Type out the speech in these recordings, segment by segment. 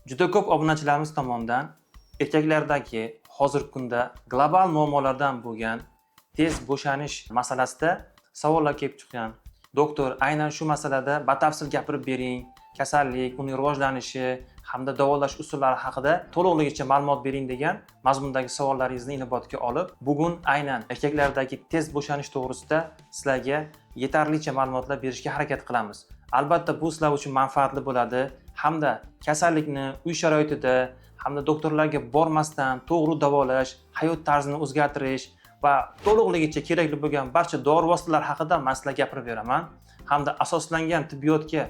Juda ko'p obunachilarimiz tomonidan erkaklardagi hozirgi kunda global muammolardan bo'lgan tez bo'shanish masalasida savollar kelib chiqqan. Doktor, aynan shu masalada batafsil gapirib bering, kasallik, uning rivojlanishi hamda davolash usullari haqida to'liqligicha ma'lumot bering degan mazmundagi savollaringizni inobatga olib, bugun aynan erkaklardagi tez bo'shanish to'g'risida sizlarga yetarlicha ma'lumotlar berishga harakat qilamiz. Albatta, bu sizlar uchun manfaatli bo'ladi hamda kasallikni uy sharoitida hamda doktorlarga bormasdan to'g'ri davolash, hayot tarzini o'zgartirish va to'liqligicha kerakli bo'lgan barcha dori vositalari haqida man sizlarga gapirib beraman hamda asoslangan tibbiyotga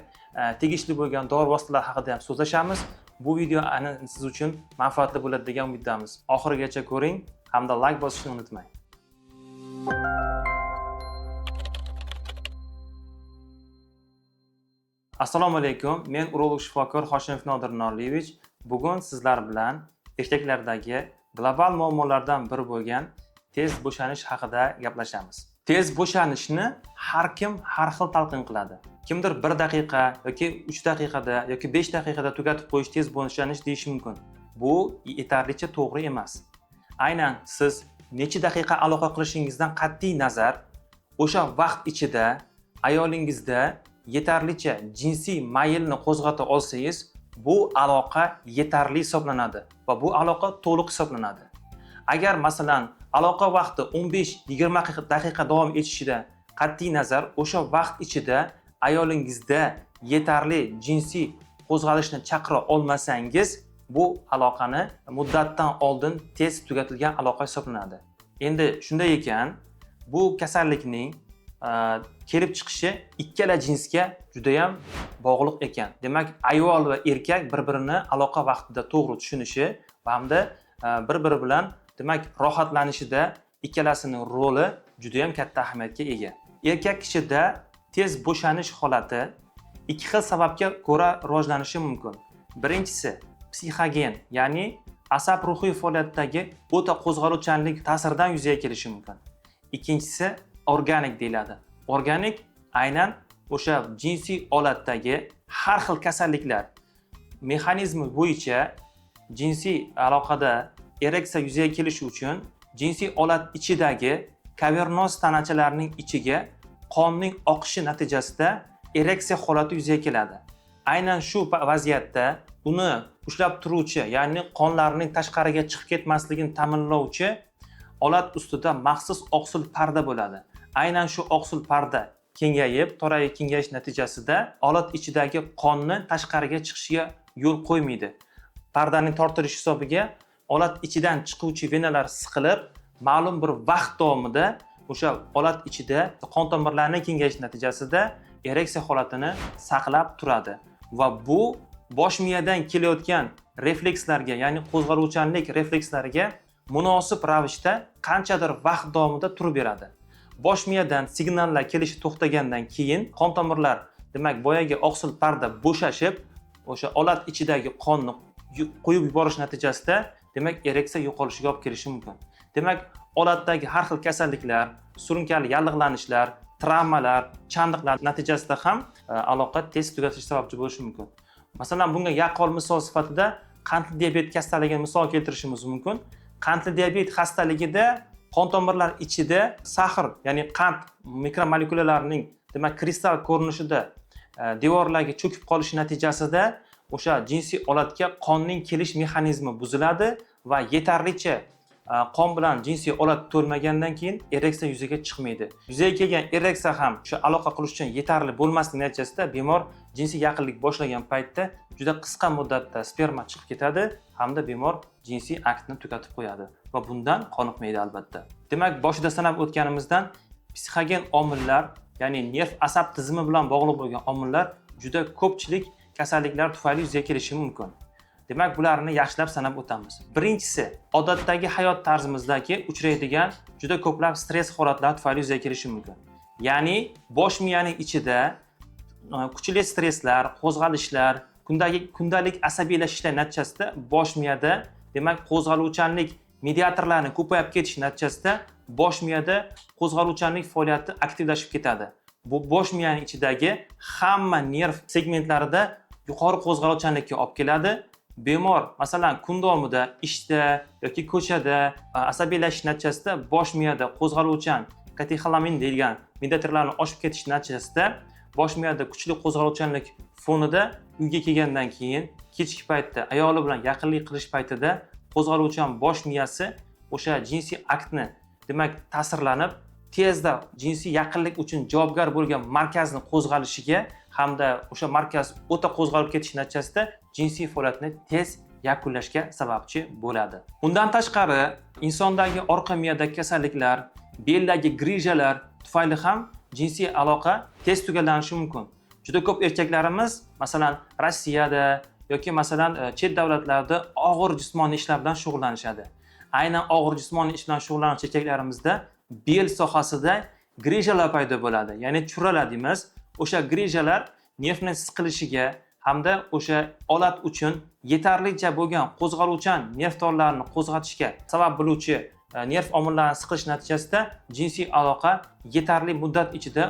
tegishli bo'lgan dori vositalari haqida ham so'zlashamiz. Bu video aynan siz uchun manfaatli bo'ladi degan umiddamiz. Oxirigacha ko'ring hamda layk bosishni unutmang. Assalomu alaykum. Men urolog shifokor Hoshimov Nodir Norliyevich. Bugun sizlar bilan erkaklardagi global muammolardan biri bo'lgan tez bo'shanish haqida gaplashamiz. Tez bo'shanishni har kim har xil talqin qiladi. Kimdir 1 daqiqa yoki 3 daqiqada yoki 5 daqiqada tugatib qo'yish tez bo'shanish deyishi mumkin. Bu yetarlicha to'g'ri emas. Aynan siz necha daqiqa aloqa qilishingizdan qat'iy nazar, o'sha vaqt ichida ayolingizda yetarlicha jinsiy maylni qo'zg'ata olsangiz, bu aloqa yetarli hisoblanadi va bu aloqa to'liq hisoblanadi. Agar masalan aloqa vaqti 15-20 daqiqa davom etishidan qat'iy nazar, o'sha vaqt ichida ayolingizda yetarli jinsiy qo'zg'alishni chaqira olmasangiz, bu aloqani muddatdan oldin tez tugatilgan aloqa hisoblanadi. Endi shunday ekan, bu kasallikning kelib chiqishi ikkala jinsga juda ham bog'liq ekan. Demak, ayol va erkak bir-birini aloqa vaqtida to'g'ri tushunishi va hamda bir-biri bilan demak rohatlanishida ikkalasining roli juda ham katta ahamiyatga ega. Erkak kishida tez bo'shanish holati ikki xil sababga ko'ra rivojlanishi mumkin. Birinchisi psixogen, ya'ni asab ruhiy faoliyatdagi o'ta qo'zg'aluvchanlik ta'siridan yuzaga kelishi mumkin. Ikkinchisi organik deyiladi. Organik aynan o'sha jinsiy olatdagi har xil kasalliklar mexanizmi bo'yicha jinsiy aloqada ereksiya yuzaga kelishi uchun jinsiy olat ichidagi kavernoz tanachalarining ichiga qonning oqishi natijasida ereksiya holati yuzaga keladi. Aynan shu vaziyatda uni ushlab turuvchi, ya'ni qonlarning tashqariga chiqib ketmasligini ta'minlovchi olat ustida maxsus oqsil parda bo'ladi. Aynan shu oqsil parda kengayib, torayib kengayish natijasida olat ichidagi qonni tashqariga chiqishiga yo'l qo'ymaydi. Pardaning tortilishi hisobiga olat ichidan chiquvchi venalar siqilib, ma'lum bir vaqt davomida o'sha olat ichida qon tomirlarining kengayishi natijasida ereksiya holatini saqlab turadi va bu bosh miyadan kelayotgan reflekslarga, ya'ni qo'zg'aluvchanlik reflekslariga munosib ravishda qanchadir vaqt davomida turib beradi. Bosh miyadan signallar kelishi to'xtagandan keyin qon tomirlar, demak, boyagi oqsil parda bo'shashib, o'sha olat ichidagi qonni quyib yuborish natijasida, demak, ereksiya yo'qolishiga olib kelishi mumkin. Demak, olatdagi har xil kasalliklar, surunkali yallig'lanishlar, travmalar, chandiqlar natijasida ham aloqa tez tugatish sababchi bo'lishi mumkin. Masalan, bunga yaqqol misol sifatida qandli diabet kasalligini misol keltirishimiz mumkin. Qandli diabet xastaligida qon tomirlar ichida saxar, ya'ni qand mikromolekulalarining demak kristal ko'rinishida devorlarga cho'kib qolishi natijasida o'sha jinsiy olatga qonning kelish mexanizmi buziladi va yetarlicha qon bilan jinsiy olat to'lmagandan keyin ereksiya yuzaga chiqmaydi. Yuzaga kelgan ereksiya ham o'sha aloqa qilish uchun yetarli bo'lmasligi natijasida bemor jinsiy yaqinlik boshlagan paytda juda qisqa muddatda sperma chiqib ketadi hamda bemor jinsiy aktni tugatib qo'yadi va bundan qoniqmaydi albatta. Demak, boshida sanab o'tganimizdan psixogen omillar, ya'ni nerv asab tizimi bilan bog'liq bo'lgan omillar juda ko'pchilik kasalliklar tufayli yuzaga kelishi mumkin. Demak, bularni yaxshilab sanab o'tamiz. Birinchisi, odatdagi hayot tarzimizdagi uchraydigan juda ko'plab stress holatlari tufayli yuzaga kelishi mumkin. Ya'ni bosh miyaning ichida kuchli stresslar, qo'zg'alishlar, kundalik asabiylashishlar natijasida bosh miyada, demak, qo'zg'aluvchanlik mediatorlarining ko'payib ketishi natijasida bosh miyada qo'zg'aluvchanlik faoliyati aktivlashib ketadi. Bu bosh miyaning ichidagi hamma nerv segmentlarida yuqori qo'zg'aluvchanlikka olib keladi. Bemor, masalan, kun davomida ishda yoki ko'chada asabiylashish natijasida bosh miyada qo'zg'aluvchan katexolamin deyilgan mediatorlarni oshib ketishi natijasida bosh miyada kuchli qo'zg'aluvchanlik fonida uyga kelgandan keyin kechki paytda ayoli bilan yaqinlik qilish paytida qo'zg'aluvchan bosh miyasi o'sha jinsiy aktni, demak, ta'sirlanib, tezda jinsiy yaqinlik uchun javobgar bo'lgan markazni qo'zg'alishiga hamda o'sha markaz o'ta qo'zg'alib ketishi natijasida jinsiy faoliyatni tez yakunlashga sababchi bo'ladi. Undan tashqari, insondagi orqa miyadagi kasalliklar, beldagi grijalar tufayli ham jinsiy aloqa tez tugallanishi mumkin. Juda ko'p erkaklarimiz, masalan, Rossiyada yoki, masalan, chet davlatlarda og'ir jismoniy ishlar bilan shug'ullanishadi. Aynan og'ir jismoniy ish bilan shug'ullanuvchi erkaklarimizda bel sohasida grijalar paydo bo'ladi, ya'ni churralar deymiz. O'sha grijalar nervni siqilishiga hamda o'sha olat uchun yetarlicha bo'lgan qo'zg'aluvchan nerv torlarini qo'zg'atishga sabab bo'luvchi nerv omillarini siqilish natijasida jinsiy aloqa yetarli muddat ichida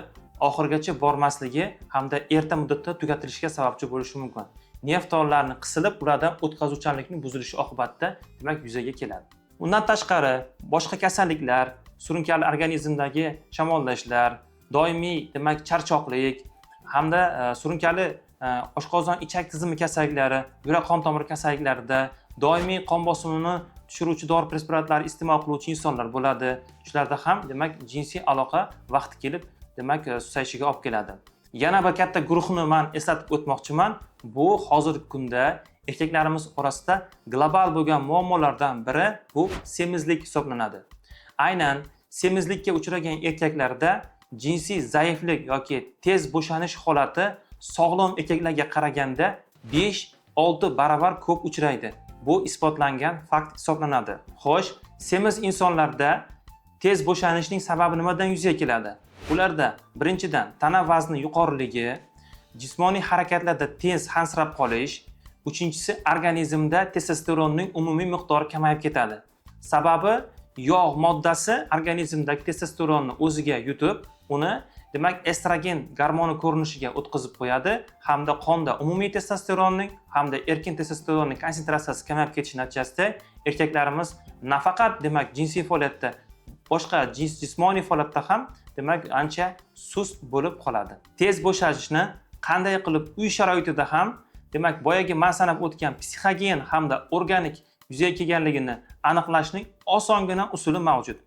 oxirigacha bormasligi hamda erta muddatda tugatilishiga sababchi bo'lishi mumkin. Nerv torlarini qisilib, ulardan o'tkazuvchanlikning buzilishi oqibatida, demak, yuzaga keladi. Undan tashqari, boshqa kasalliklar, surunkali organizmdagi shamollashlar, doimiy, demak, charchoqlik hamda surunkali oshqozon ichak tizimi kasalliklari, yurak qon tomir kasalliklarida, doimiy qon bosimini tushiruvchi dori preparatlari iste'mol qiluvchi insonlar bo'ladi. Shularda ham, demak, jinsiy aloqa vaqti kelib, demak, susayishiga olib keladi. Yana bir katta guruhni man eslatib o'tmoqchiman. Bu hozirgi kunda erkaklarimiz orasida global bo'lgan muammolardan biri bu semizlik hisoblanadi. Aynan semizlikka uchragan erkaklarda jinsiy zaiflik yoki tez bo'shanish holati sog'lom erkaklarga qaraganda 5-6 barobar ko'p uchraydi. Bu isbotlangan fakt hisoblanadi. Xo'sh, semiz insonlarda tez bo'shanishning sababi nimadan yuzaga keladi? Ularda, birinchidan, tana vazni yuqoriligi, jismoniy harakatlarda tez hansirab qolish, uchinchisi, organizmda testosteronning umumiy miqdori kamayib ketadi. Sababi, yog' moddasi organizmdagi testosteronni o'ziga yutib, uni, demak, estrogen gormoni ko'rinishiga o'tkazib qo'yadi hamda qonda umumiy testosteronning hamda erkin testosteronning konsentratsiyasi kamayib ketishi natijasida erkaklarimiz nafaqat, demak, jinsiy faoliyatda, boshqa jins jismoniy faoliyatda ham, demak, ancha sust bo'lib qoladi. Tez bo'shashishni qanday qilib uy sharoitida ham, demak, boyagi man sanab o'tgan psixogen hamda organik yuzaga kelganligini aniqlashning osongina usuli mavjud.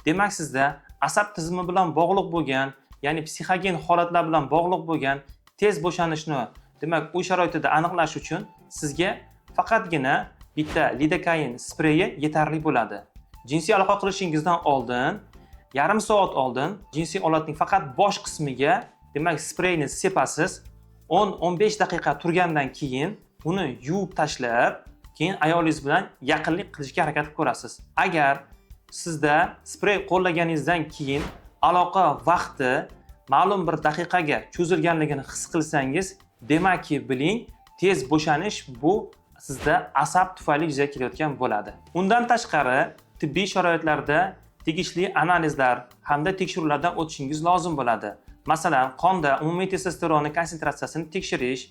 Demak, sizda asab tizimi bilan bog'liq bo'lgan, ya'ni psixogen holatlar bilan bog'liq bo'lgan tez bo'shanishni, demak, uy sharoitida aniqlash uchun sizga faqatgina bitta lidokain spreyi yetarli bo'ladi. Jinsiy aloqa qilishingizdan oldin, yarim soat oldin jinsiy olatning faqat bosh qismiga, demak, spreyni sepasiz. 10-15 daqiqa turgandan keyin uni yuvib tashlab, keyin ayolingiz bilan yaqinlik qilishga harakat qilib ko'rasiz. Agar sizda sprey qo'llaganingizdan keyin aloqa vaqti ma'lum bir daqiqaga cho'zilganligini his qilsangiz, demakki, biling, tez bo'shanish bu sizda asab tufayli yuzaga kelayotgan bo'ladi. Undan tashqari, tibbiy sharoitlarda tegishli analizlar hamda tekshiruvlardan o'tishingiz lozim bo'ladi. Masalan, qonda umumiy testosteronni konsentratsiyasini tekshirish,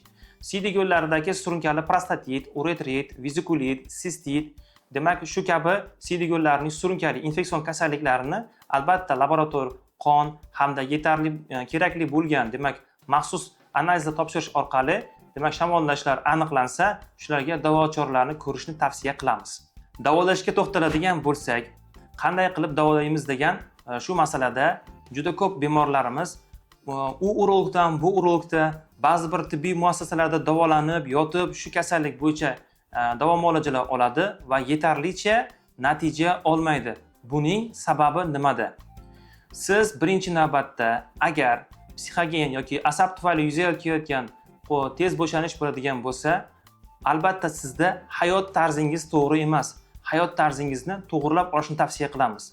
siydik yo'llaridagi surunkali prostatit, uretrit, vizikulit, sistit, demak, shu kabi siydik yo'llarining surunkali infeksion kasalliklarini albatta laborator qon hamda yetarli kerakli bo'lgan, demak, maxsus analizlar topshirish orqali, demak, shamollashlar aniqlansa, shularga davo choralarini ko'rishni tavsiya qilamiz. Davolashga to'xtaladigan bo'lsak, qanday qilib davolaymiz degan shu masalada juda ko'p bemorlarimiz u urologdan, bu urologda, ba'zi bir tibbiy muassasalarda davolanib yotib, shu kasallik bo'yicha davo muolajalar oladi va yetarlicha natija olmaydi. Buning sababi nimada? Siz birinchi navbatda, agar psixogen yoki asab tufayli yuzaga kelayotgan tez bo'shanish bo'ladigan bo'lsa, albatta sizda hayot tarzingiz to'g'ri emas. Hayot tarzingizni to'g'irlab olishni tavsiya qilamiz.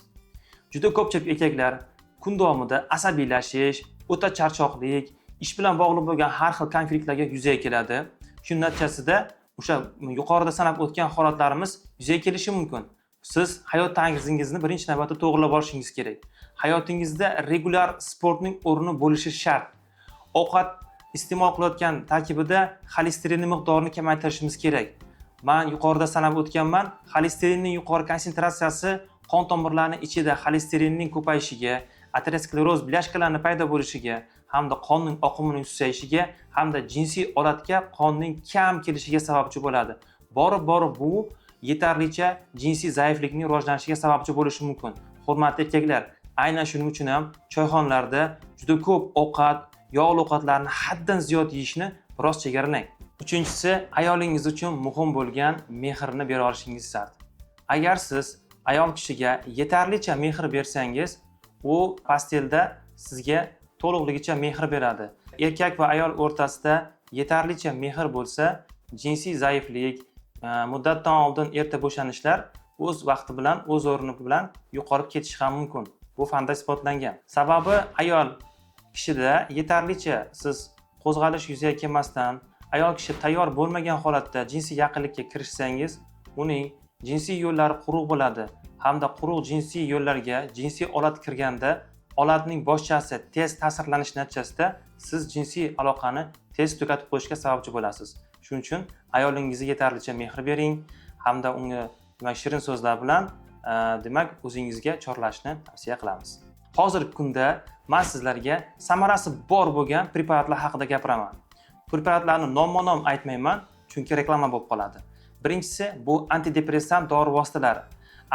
Juda ko'pchilik erkaklar kun davomida asabiylashish, o'ta charchoqlik, ish bilan bog'liq bo'lgan har xil konfliktlarga yuzaga keladi. Shuning natijasida o'sha yuqorida sanab o'tgan holatlarimiz yuzaga kelishi mumkin. Siz hayot tarzingizni birinchi navbatda to'g'irlab olishingiz kerak. Hayotingizda regulyar sportning o'rni bo'lishi shart. Ovqat iste'mol qilayotgan tarkibida xolesterinni miqdorini kamaytirishimiz kerak. Man yuqorida sanab o'tganman, xolesterinning yuqori konsentratsiyasi qon tomirlarining ichida xolesterinning ko'payishiga, ateroskleroz бляшка larni paydo bo'lishiga hamda qonning oqimining susayishiga hamda jinsiy olatga qonning kam kelishiga sababchi bo'ladi. Borib borib bu yetarlicha jinsiy zaiflikning rivojlanishiga sababchi bo'lishi mumkin. Hurmatli erkaklar, aynan shuning uchun ham choyxonalarda juda ko'p ovqat, yog'li ovqatlarni haddan ziyod yeyishni biroz chegaralang. Uchinchisi, ayolingiz uchun muhim bo'lgan mehrni bera olishingiz shart. Agar siz ayol kishiga yetarlicha mehr bersangiz, u постель da sizga to'liqligicha mehr beradi. Erkak va ayol o'rtasida yetarlicha mehr bo'lsa, jinsiy zaiflik, muddatdan oldin erta bo'shanishlar o'z vaqti bilan, o'z o'rni bilan yo'qolib ketishi ham mumkin. Bu fanda isbotlangan. Sababi, ayol kishida yetarlicha siz qo'zg'alish yuzaga kelmasdan, ayol kishi tayyor bo'lmagan holatda jinsiy yaqinlikka kirishsangiz, uning jinsiy yo'llari quruq bo'ladi hamda quruq jinsiy yo'llarga jinsiy olat kirganda, olatning boshchasi tez ta'sirlanishi natijasida siz jinsiy aloqani tez tugatib qo'yishga sababchi bo'lasiz. Shuning uchun ayolingizga yetarlicha mehr bering hamda unga, demak, shirin so'zlar bilan demak, o'zingizga chorlashni tavsiya qilamiz. Hozirgi kunda man sizlarga samarasi bor bo'lgan preparatlar haqida gapiraman. Preparatlarni nomma-nom aytmayman, chunki reklama bo'lib qoladi. Birinchisi, bu antidepressant dori vositalari.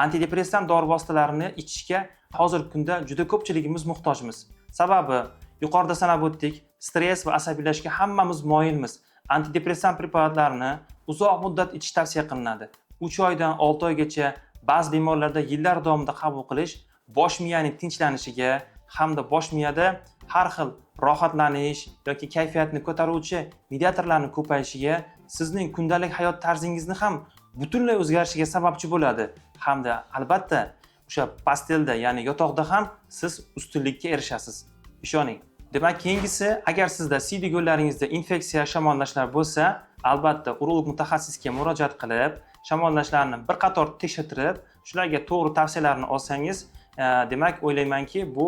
Antidepressant dori vositalarini ichishga hozirgi kunda juda ko'pchiligimiz muhtojmiz. Sababi, yuqorida sanab o'tdik, stress va asabiylashishga hammamiz moyilmiz. Antidepressant preparatlarni uzoq muddat ichish tavsiya qilinadi. 3 oydan 6 oygacha, ba'zi bemorlarda yillar davomida qabul qilish bosh miyaning tinchlanishiga hamda bosh miyada har xil rohatlanish yoki kayfiyatni ko'taruvchi mediatorlarni ko'payishiga, sizning kundalik hayot tarzingizni ham butunlay o'zgarishiga sababchi bo'ladi hamda albatta o'sha постель da, ya'ni yotoqda ham siz ustunlikka erishasiz, ishoning. Demak, keyingisi, agar sizda siydik yo'llaringizda infeksiya, shamollashlar bo'lsa, albatta urolog mutaxassisga murojaat qilib, shamollashlarni bir qator tekshirtirib, shularga to'g'ri tavsiyalarni olsangiz, demak, o'ylaymanki, bu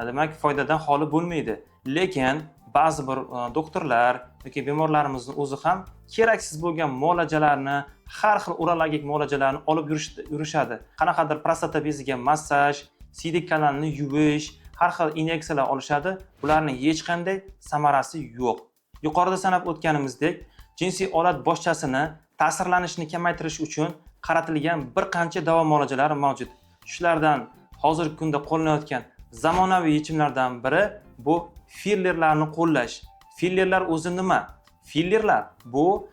demak, foydadan xoli bo'lmaydi. Lekin ba'zi bir doktorlar yoki bemorlarimizni o'zi ham keraksiz bo'lgan muolajalarni, har xil urologik muolajalarni olib yurishadi. Qanaqadir prostata beziga massaj, siydik kanalini yuvish, har xil inyeksiyalar olishadi. Bularning hech qanday samarasi yo'q. Yuqorida sanab o'tganimizdek, jinsiy olat boshchasini ta'sirlanishini kamaytirish uchun qaratilgan bir qancha davo muolajalari mavjud. Shulardan hozirgi kunda qo'llanayotgan zamonaviy yechimlardan biri bu fillerlarni qo'llash. Fillerlar o'zi nima? Fillerlar bu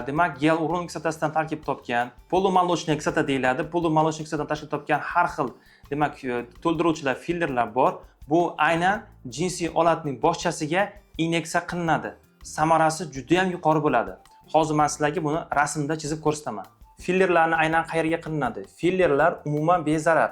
demak, gialuron kislotasidan tarkib topgan, полумолочная kislota deyiladi, полумолочный kislotadan tashkil topgan har xil, demak, to'ldiruvchilar, fillerlar bor. Bu aynan jinsiy olatning boshchasiga inyeksiya qilinadi. Samarasi juda ham yuqori bo'ladi. Hozir man sizlarga buni rasmda chizib ko'rsataman. Fillerlarni aynan qayerga qilinadi? Fillerlar umuman bezarar.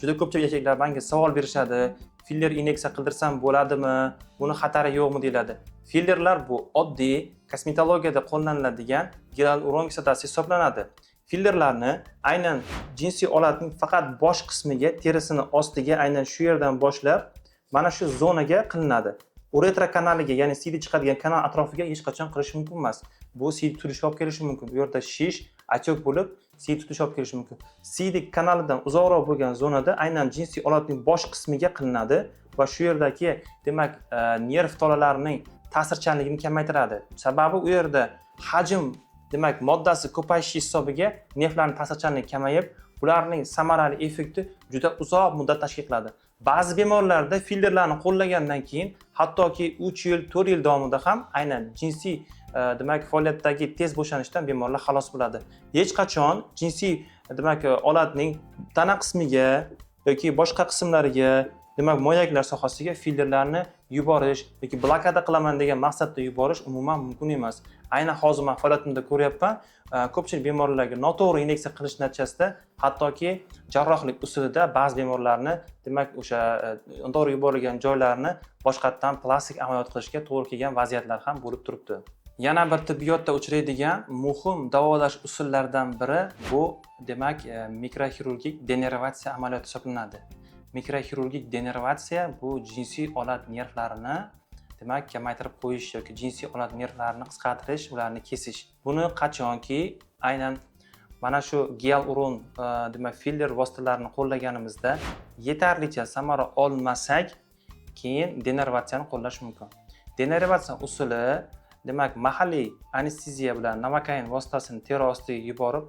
Juda ko'pchilik erkaklar menga savol berishadi: "Filler inyeksiya qildirsam bo'ladimi, buni xatari yo'qmi?" deyiladi. Fillerlar bu oddiy kosmetologiyada qo'llaniladigan gialuron kislotasi hisoblanadi. Fillerlarni aynan jinsiy olatning faqat bosh qismiga, terisini ostiga, aynan shu yerdan boshlab mana shu zonaga qilinadi. Uretra kanaliga, ya'ni siydik chiqadigan kanal atrofiga hech qachon qilish mumkin emas. Bu siydik tutilishiga olib kelishi mumkin. U yerda shish, отек bo'lib, siydik tutilishi olib kelishi mumkin. Siydik kanalidan uzoqroq bo'lgan zonada, aynan jinsiy olatning bosh qismiga qilinadi va shu yerdagi, demak, nerv tolalarining ta'sirchanligini kamaytiradi. Sababi, u yerda hajm, demak, moddasi ko'payishi hisobiga nervlarning ta'sirchanligi kamayib, ularning samarali effekti juda uzoq muddat tashkil qiladi. Ba'zi bemorlarda fillerlarni qo'llagandan keyin hattoki 3 yil, 4 yil davomida ham aynan jinsiy demak, faoliyatdagi tez bo'shanishdan bemorlar xalos bo'ladi. Hech qachon jinsiy, demak, olatning tana qismiga yoki boshqa qismlariga, demak, moyaklar sohasiga fillerlarni yuborish yoki blokada qilaman degan maqsadda yuborish umuman mumkin emas. Aynan hozir man faoliyatimda ko'ryapman, ko'pchilik bemorlarga noto'g'ri inyeksiya qilish natijasida hattoki jarrohlik usulida ba'zi bemorlarni, demak, o'sha noto'g'ri yuborilgan joylarni boshqatdan plastik amaliyot qilishga to'g'ri kelgan vaziyatlar ham bo'lib turibdi. Yana bir tibbiyotda uchraydigan muhim davolash usullaridan biri bu, demak, mikroxirurgik denervatsiya amaliyoti hisoblanadi. Mikroxirurgik denervatsiya bu jinsiy olat nervlarini, demak, demak, kamaytirib qo'yish yoki jinsiy olat nervlarini qisqartirish, ularni kesish. Buni qachonki aynan mana shu gialuron demak, filler vositalarini qo'llaganimizda yetarlicha samara olmasak, keyin denervatsiyani qo'llash mumkin. Denervatsiya usuli, demak, mahalliy anesteziya bilan novokain vositasini teri ostiga yuborib,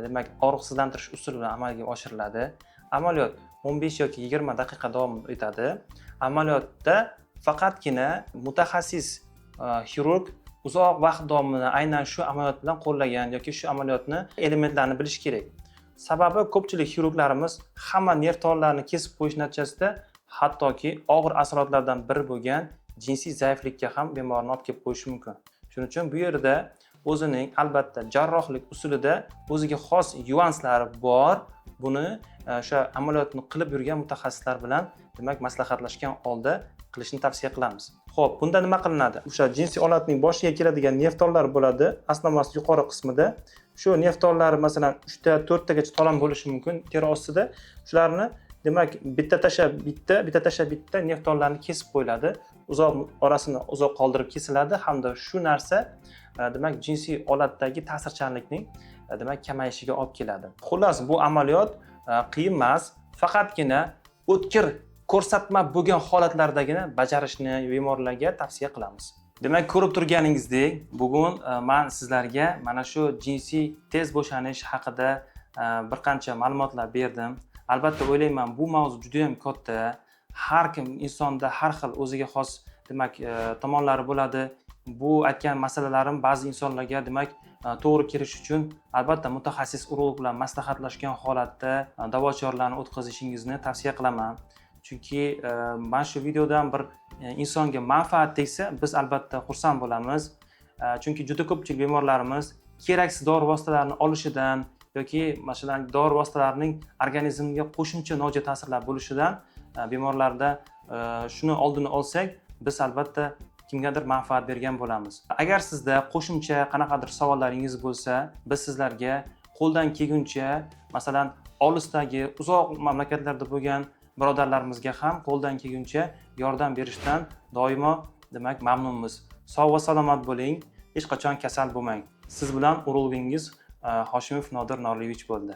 demak, og'riqsizlantirish usuli bilan amalga oshiriladi. Amaliyot 15 yoki 20 daqiqa davom etadi. Amaliyotda faqatgina mutaxassis xirurg uzoq vaqt davomida aynan shu amaliyot bilan qo'llagan yoki shu amaliyotni elementlarini bilishi kerak. Sababi, ko'pchilik xirurglarimiz hamma nerv tolalarini kesib qo'yish natijasida hattoki og'ir asoratlardan biri bo'lgan jinsiy zaiflikka ham bemorni olib kelib qo'yishi mumkin. Shuning uchun bu yerda o'zining, albatta, jarrohlik usulida o'ziga xos nyuanslari bor. Buni o'sha amaliyotni qilib yurgan mutaxassislar bilan, demak, maslahatlashgan holda qilishni tavsiya qilamiz. Ho'p, bunda nima qilinadi? O'sha jinsiy olatning boshiga keladigan nerv tollar bo'ladi, основа si yuqori qismida. Shu nerv tollari, masalan, uchta, to'rttagacha tolon bo'lishi mumkin teri ostida. Shularni, demak, bitta tashlab bitta, bitta tashlab bitta nerv tollarni kesib qo'yiladi, uzoq orasini uzoq qoldirib kesiladi hamda shu narsa demak, jinsiy olatdagi ta'sirchanlikning demak, kamayishiga olib keladi. Xullas, bu amaliyot qiyin emas, faqatgina o'tkir ko'rsatma bo'lgan holatlardagina bajarishni bemorlarga tavsiya qilamiz. Demak, ko'rib turganingizdek, bugun man sizlarga mana shu jinsiy tez bo'shanish haqida bir qancha ma'lumotlar berdim. Albatta, o'ylayman, bu mavzu juda yam katta. Har kim insonda har xil o'ziga xos, demak, tomonlari bo'ladi. Bu aytgan masalalarim ba'zi insonlarga, demak, to'g'ri kelishi uchun, albatta, mutaxassis urolog bilan maslahatlashgan holatda davo choralarini o'tkazishingizni tavsiya qilaman. Chunki mana shu videodan bir insonga manfaat tegsa, biz, albatta, xursand bo'lamiz. Chunki juda ko'pchilik bemorlarimiz keraksiz dori vositalarini olishidan yoki, masalan, dori vositalarining organizmga qo'shimcha nojo'ya ta'sirlar bo'lishidan bemorlarda shuni oldini olsak, biz, albatta, kimgadir manfaat bergan bo'lamiz. Agar sizda qo'shimcha qanaqadir savollaringiz bo'lsa, biz sizlarga qo'ldan kelguncha, masalan, olisdagi uzoq mamlakatlarda bo'lgan birodarlarimizga ham qo'ldan kelguncha yordam berishdan doimo, demak, mamnunmiz. Sog' va salomat bo'ling, hech qachon kasal bo'lmang. Siz bilan urologingiz Hoshimov Nodir Norliyevich bo'ldi.